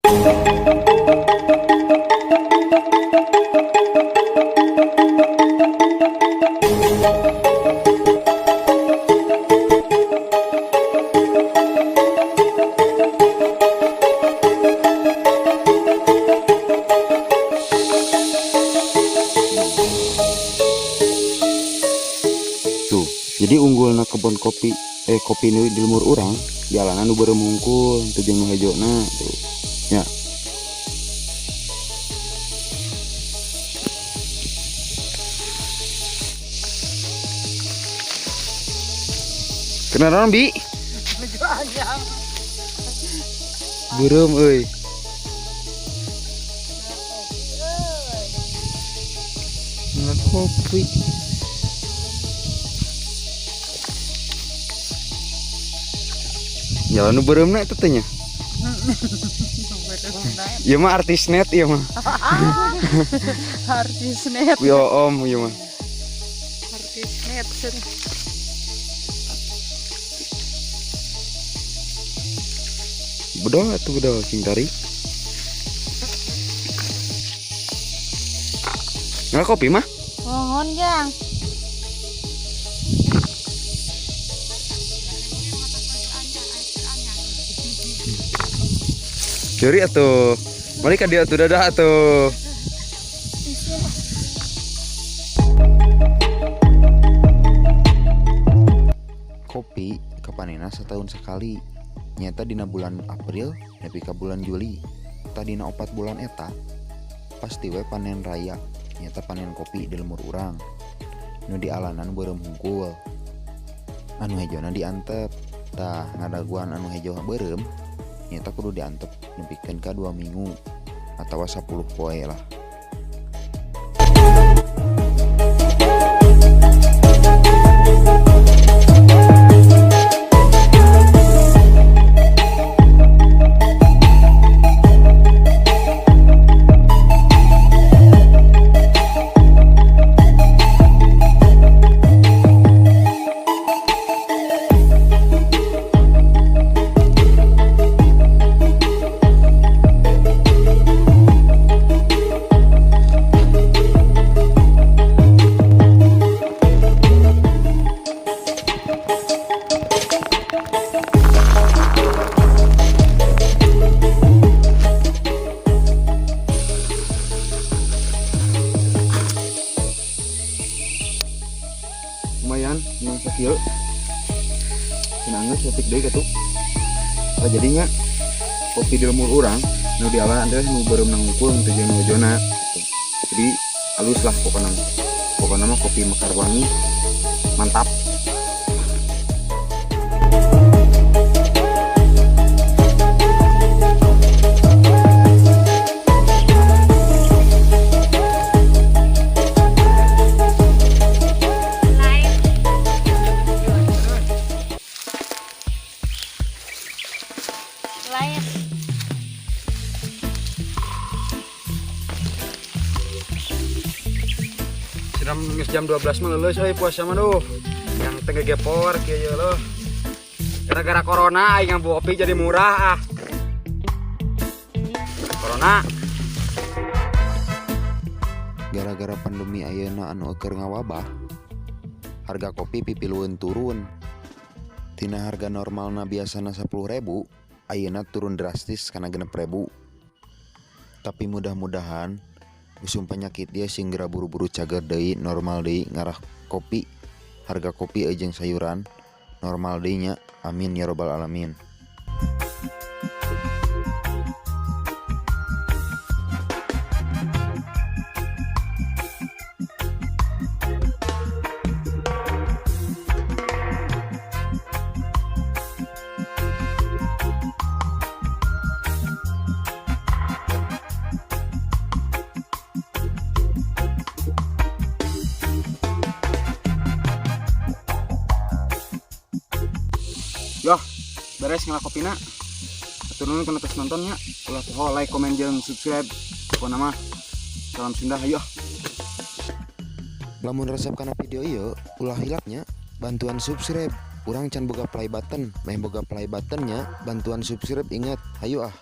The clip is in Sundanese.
Tuh, jadi unggulna kebun kopi kopi nu di lembur urang jalanan nu beureum hungkul teu jeung nu hejona tuh. Ya. Kenalan bi? Beureum euy. Kopi. Jalan nu beureumna eta teh nya. Ieu mah artis net ieu mah. Artis net. Yo om ieu mah. Artis net sen. Bedol atuh bedol sing tarik. Nggak kopi mah? Mohon jang. Curi atuh. Mari ka dieu atuh dadah atuh. Kopi kapanena setahun sekali. Nyata dina bulan April nepi ka bulan Juli. Tadina 4 bulan eta pasti we panen raya. Nyata panen kopi di lembur urang. Nu dialanan beureum hungkul. Anu hejona diantep. Tah ngadaguan anu hejo beureum nyata kudu diantep nepikeun ka 2 minggu atawa 10 poe lah. Lumayan menang sakieu. Cenah geus leutik deui kitu. Tah jadinya kopi di lembur urang nu dialan teh nu beureum hungkul teu jeung nu hejona gitu. Jadi halus lah pokona. Pokona mah kopi Mekar Wangi mantap. Lain. Sidam geus jam 12 mah leuleus euy puasa mah duh. Yang teu ngegepor kieu ye leuh. Gara-gara corona aing ngambu kopi jadi murah ah. Corona. Gara-gara pandemi ayeuna anu keur ngawabah, harga kopi pipilueun turun. Tina harga normalna biasana 10.000, ayeuna turun drastis kana 6.000. Tapi mudah-mudahan usum penyakit dia sing geura buru-buru cager deui, normal deui ngarah kopi, harga kopi jeung sayuran normal deui nya. Amin ya robbal alamin. Yoh, beres ngelak kopina. Atur nuhun kana tos nontonnya. Ulah poho like, komen jeung subscribe. Pokona mah salam Sunda hayoh. Lamun resep kana video ieu, ulah hilapnya bantuan subscribe. Urang can boga play button, meh boga play buttonnya, bantuan subscribe ingat. Hayu ah.